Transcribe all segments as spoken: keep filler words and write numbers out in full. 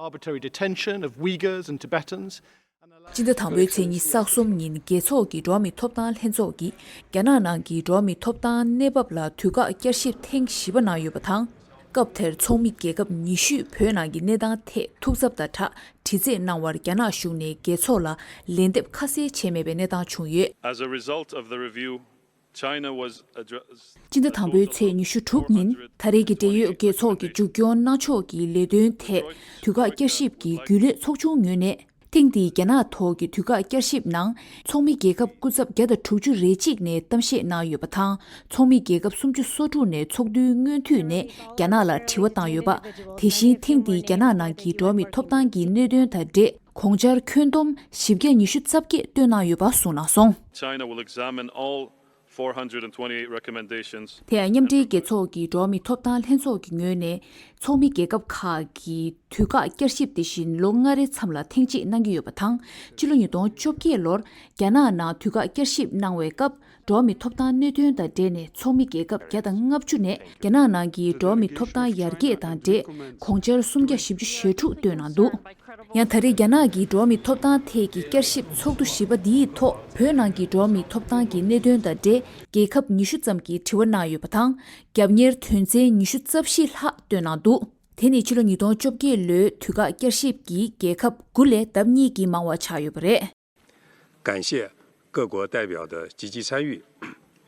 arbitrary detention of Uyghurs and Tibetans. སྤྱི་ཟླ་དང་པོའི་ཚེས་ཉི་ཤུ་རྩ་གསུམ་ཉིན་རྒྱལ་ཚོགས་ཀྱི་འགྲོ་བ་མིའི་ཐོབ་ཐང་ལྷན་ཚོགས་ཀྱིས་རྒྱ་ནག་ནང་གི་འགྲོ་བ་མིའི་ཐོབ་ཐང་གནས་བབ་ལ་དུས་བཀག་བསྐྱར་ཞིབ་ཐེངས་བཞི་པ་གནང་ཡོད་པ་དང་། སྐབས་དེར་ཚོགས་མི་རྒྱལ་ཁབ་ཉི་ཤུས་བོད་ནང་གི་གནས་སྟངས་ཐད་ཐུགས་འཚབ་དང་སྦྲགས་དྲི་རྩད་གནང་བར་རྒྱ་ནག་གཞུང་ནས་རྒྱལ་ཚོགས་ལ་ལན་འདེབས་ཁ་གསལ་བྱས་མེད་པའི་གནས་སྟངས་བྱུང་ཡོད། As a result of the review, China was addressed. སྤྱི་ཟླ་དང་པོའི་ཚེས་ཉི་ཤུ་དྲུག་ཉིན་ད་རེས་ཀྱི་འབྲེལ་ཡོད་རྒྱལ་ཚོགས་ཀྱི་མཇུག་སྐྱོང་གནང་ཕྱོགས་ཀྱི་ལས་དོན་ཐད་དུས་བཀག་བསྐྱར་ཞིབ་ཀྱི་རྒྱུན་ལས་ཚོགས་ཆུང་ངོས་ནས། ཐེངས་འདིའི་རྒྱ་ནག་ཐོག་གི་དུས་བཀག་བསྐྱར་ཞིབ་ནང་ཚོགས་མི་རྒྱལ་ཁབ་སྐུ་ཚབ་བརྒྱ་དང་དྲུག་ཅུ་རེ་གཅིག་ནས་གཏམ་བཤད་གནང་ཡོད་པ་དང་། ཚོགས་མི་རྒྱལ་ཁབ་སུམ་ཅུ་སོ་དྲུག་ནས་ཚོགས་འདུའི་སྔོན་དུས་ནས་རྒྱ་ནག་ལ་དྲི་བ་བཏང་ཡོད་པ། དེ་བཞིན་ཐེངས་འདིའི་རྒྱ་ནག་ནང་གི་འགྲོ་བ་མིའི་ཐོབ་ཐང་གི་གནད་དོན་དང་འབྲེལ་གོང་འཆར་ཁྱོན་བསྡོམས་བཞི་བརྒྱ་ཉི་ཤུ་རྩ་བརྒྱད་བཏོན་གནང་ཡོད་པ་གསུངས་གནང་སོང་། China will examine all four hundred and twenty-eight recommendations. དེ་ཡང་མཉམ་འབྲེལ་རྒྱལ་ཚོགས་ཀྱི་འགྲོ་བ་མིའི་ཐོབ་ཐང་ལྷན་ཚོགས་ཀྱི་ངོས་ནས་ཚོགས་མི་རྒྱལ་ཁབ་ཁག་གི་དུས་བཀག་བསྐྱར་ཞིབ་དེ་བཞིན་ལོ་ལྔ་རེའི་མཚམས་ལ་ཐེངས་གཅིག་གནང་གི་ཡོད་པ་དང་། ཕྱི་ལོ་ཉིས་སྟོང་བཅོ་བརྒྱད་ལོར་རྒྱ་ནག་ནང་དུས་བཀག་བསྐྱར་ཞིབ་གནང་བའི་སྐབས་འགྲོ་བ་མིའི་ཐོབ་ཐང་གནད་དོན་དང་འབྲེལ་ནས་ཚོགས་མི་རྒྱལ་ཁབ་བརྒྱ་དང་ལྔ་བཅུ་ནས་རྒྱ་ནག་ནང་གི་འགྲོ་བ་མིའི་ཐོབ་ཐང་ཡར་རྒྱས་དང་འབྲེལ་གོང་འཆར་སུམ་བརྒྱ་བཞི་བཅུ་ཞེ་དྲུག་བཏོན་གནང་འདུག་ཡང་ད་རེས་རྒྱ་ནག་གི་འགྲོ་བ་མིའི་ཐོབ་ཐང་ཐད་ཀྱི་བསྐྱར་ཞིབ་ཚོགས་འདུ་བཞི་པ་འདིའི་ཐོག་བོད་ནང་གི་འགྲོ་བ་མིའི་ཐོབ་ཐང་གི་གནད་དོན་དང་འབྲེལ་རྒྱལ་ཁབ་ཉི་ཤུ་ཙམ་གྱིས་དྲི་བ་གནང་ཡོད་པ་དང་། རྒྱབ་གཉེར་དོན་ཚན་ཉི་ཤུ་རྩ་བཞི་ལྷག་བཏོན་གནང་འདུག་དེ་ནི་ཕྱི་ལོ་ཉིས་སྟོང་བཅོ་བརྒྱད་ལོའི་དུས་བཀག་བསྐྱར་ཞིབ་ཀྱི་རྒྱལ་ཁབ་དགུ་ལས་ལྡབ་གཉིས་ཀྱིས་མང་བ་ཆགས་ཡོད་པ་རེད།感谢各国代表的积极参与。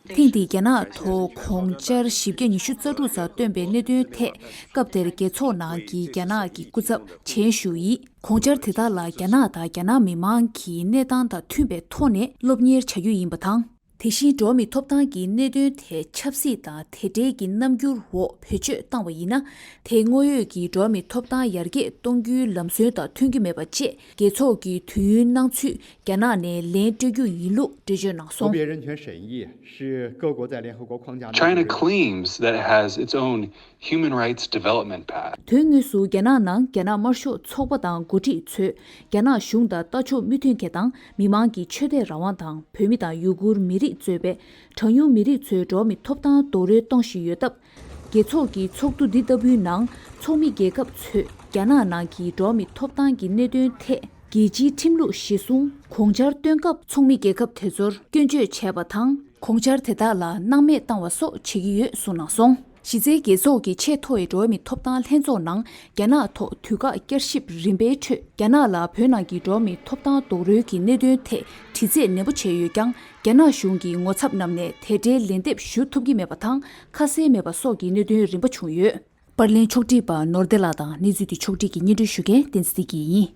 ཐེངས་འདིའི་རྒྱ་ནག་ཐོག་གོང་འཆར་བཞི་བརྒྱ་ཉི་ཤུ་རྩ་དྲུག་ཙམ་བཏོན་པའི་གནད་དོན་ཐད་སྐབས་དེར་རྒྱལ་ཚོགས་ནང་གི་རྒྱ་ནག་གི་སྐུ་ཚབ་ཆན་ཞུ་ཡིས་གོང་འཆར་དེ་དག་ལ་རྒྱ་ནག་དང་རྒྱ་ནག་མི་མང་གི་གནས་སྟངས་དང་མཐུན་པའི་ཐོག་ནས་སློབ་གཉེར་བྱ་རྒྱུ་ཡིན་པ་དང་། དེ་བཞིན་འགྲོ་བ་མིའི་ཐོབ་ཐང་གི་གནད་དོན་ཐད་ཆབ་སྲིད་དང་དེ་འབྲེལ་གྱི་རྣམ་འགྱུར་འོག་བེད་སྤྱོད་བཏང་བ་ཡིན་ན། དེ་དངོས་ཡོད་ཀྱི་འགྲོ་བ་མིའི་ཐོབ་ཐང་ཡར་རྒྱས་གཏོང་རྒྱུའི་ལམ་སྲོལ་དང་མཐུན་གྱི་མེད་པ་བཅས་རྒྱལ་ཚོགས་ཀྱི་དུས་ཡུན་གནང་ཚུལ་རྒྱ་ནག་ནས་ལན་སྤྲོད་རྒྱུ་ཡིན་ལུགས་འགྲེལ་བརྗོད་གནང་སོང་། 别人权审议是各国在联合国框架 China claims that it has its own human rights development path. དོན་དངོས་སུ་རྒྱ་ནག་ནང་རྒྱ་ནག་དམར་ཤོག་ཚོགས་པ་དང་འགོ་ཁྲིད་ཚོས་རྒྱ་ནག་གཞུང་དང་ལྟ་ཕྱོགས་མི་མཐུན་མཁན་དང་མི་མང་གི་ཆོས་དད་རང་དབང་དང་བོད་མི་དང་ཡུ་གུར་མི་རིགས་གཙོས་པའི་གྲངས་ཉུང་མི་རིགས་ཚོའི་འགྲོ་བ་མིའི་ཐོབ་ཐང་རྡོག་རོལ་གཏོང་བཞིན་ཡོད་སྟབས། རྒྱལ་ཚོགས་ཀྱི་ཚོགས་འདུ་འདི་ལྟ་བུའི་ནང་ཚོགས་མི་རྒྱལ་ཁབ་ཚོས་རྒྱ་ནག་ནང་གི་འགྲོ་བ་མིའི་ཐོབ་ཐང་གི་གནད་དོན་ཐད་རྒྱལ་སྤྱིའི་ཁྲིམས་ལུགས་གཞིར་བཟུང་གོང་འཆར་བཏོན་སྐབས་ཚོགས་མི་རྒྱལ་ཁབ་དེ་ཚོར་སྐྱོན་བརྗོད་བྱས་པ་དང་གོང་འཆར་དེ་དག་ལ་སྣང་མེད་བཏང་བ་སོགས་བྱེད་ཀྱི་ཡོད་གསུངས་གནང་སོང་། གཞི་རྩའི་རྒྱལ་ཚོགས་ཀྱི་ཆེས་མཐོ་བའི་འགྲོ་བ་མིའི་ཐོབ་ཐང་ལྷན་ཚོགས་ནང་རྒྱ་ནག་ཐོག་དུས་བཀག་བསྐྱར་ཞིབ་རིམ་པའི་ཁྲོད་རྒྱ་ནག་ལ་བོད་ནང་གི་འགྲོ་བ་མིའི་ཐོབ་ཐང་རྡོག་རོལ་གྱི་གནད་དོན་ཐད་དྲི་རྩད་ནན་པོ་བྱས་ཡོད་ཀྱང་རྒྱ་ནག་གཞུང་གི་ངོ་ཚབ་རྣམས་ནས་དེ་འབྲེལ་ལན་འདེབས་ཞུ་ཐུབ་ཀྱི་མེད་པ་དང་ཁ་གསལ་མེད་པ་སོགས་ཀྱི་གནད་དོན་རིམ་པ་བྱུང་ཡོད། པར་ལེན་ཕྱོགས་སྒྲིག་པ་ནོར་བདེ་ལགས་དང་གནས་ཚུལ་དེ་ཕྱོགས་སྒྲིག་གིས་སྙན་སྒྲོན་ཞུ་མཁན་བསྟན་འཛིན་བདེ་སྐྱིད་ཡིན།